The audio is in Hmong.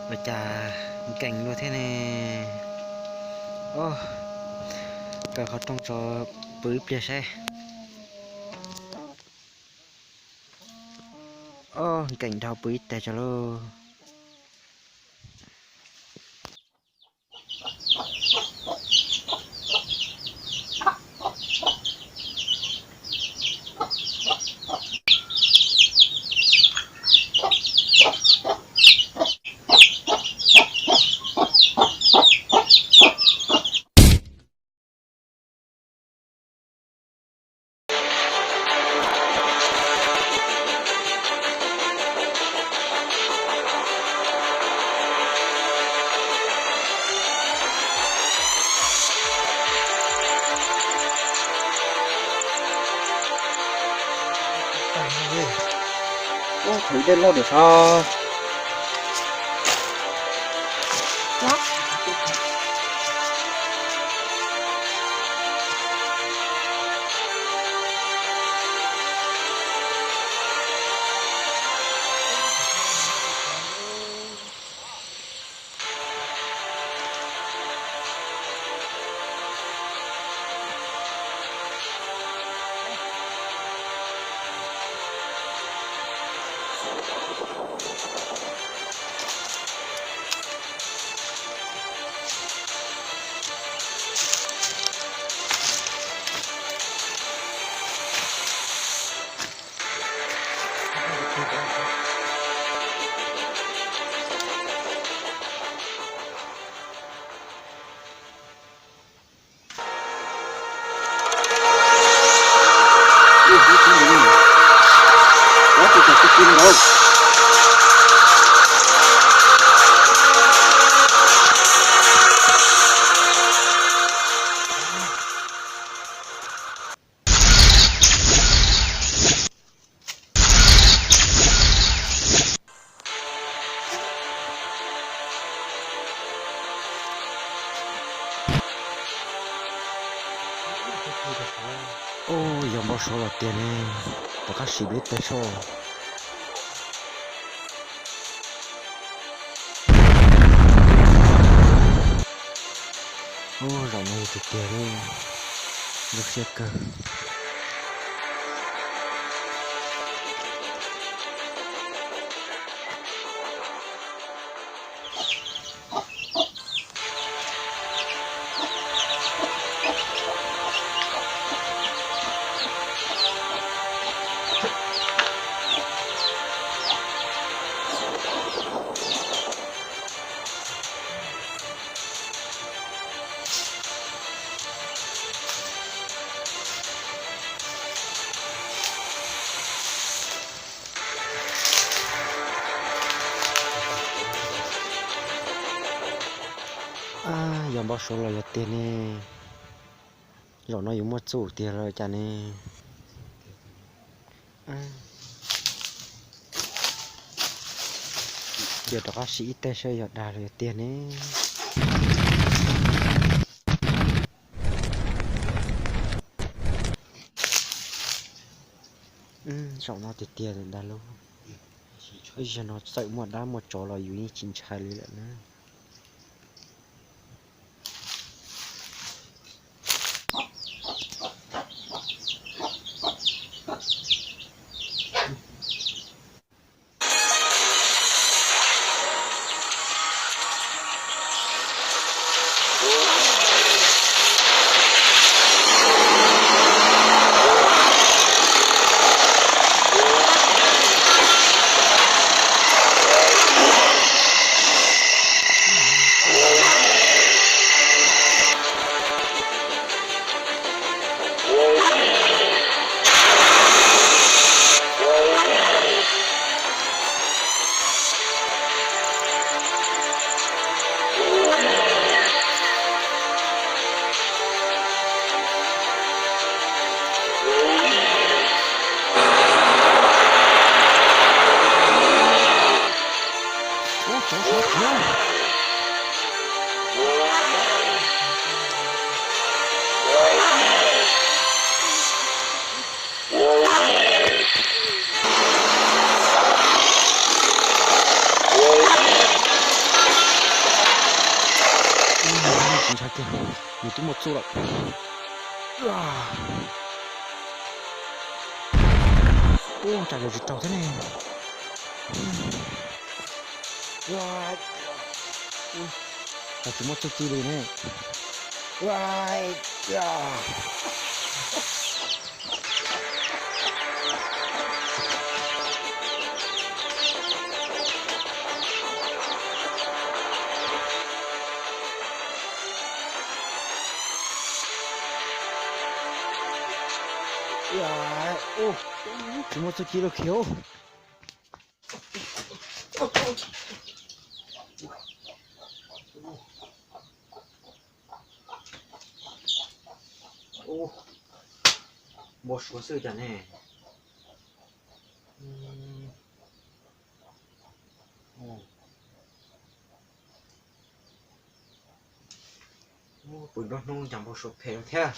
Ua cas nkees luaj thiab ne. Os, kaw qhov rooj tso pw ib pliag saib. Os, nkees dhau, pw ib teg tso lauj. Ub, thaum ib dej loj lawm sas. Ub, yog npau suav los tiag ne, rov qab sim dua ib teg soj. Ub, zaum no yog tiag tiag li, zoo siab kawg. Ab, yog npau suav los yog tiag ne, zaum no yuav muaj txuj tiag los cas ne. Cia rov qab sim ib teg saib yog dag los yog tiag ne. Zaum no tiag tiag dag lauj. Ib zaug no txawm muaj dab muaj tsov los yus yeej tsis ntshai li lawm na. Tiag, nws twb muaj txuj lawm. Ua cas yuav tsis raug thiab ne? Ua, cas tsis muaj txuj ci li ne? Ua, tsis muaj txuj ci lawm kiag. Npau suav xwb cas ne. Pw nruab hnub cas npau suav phem lawm thiab.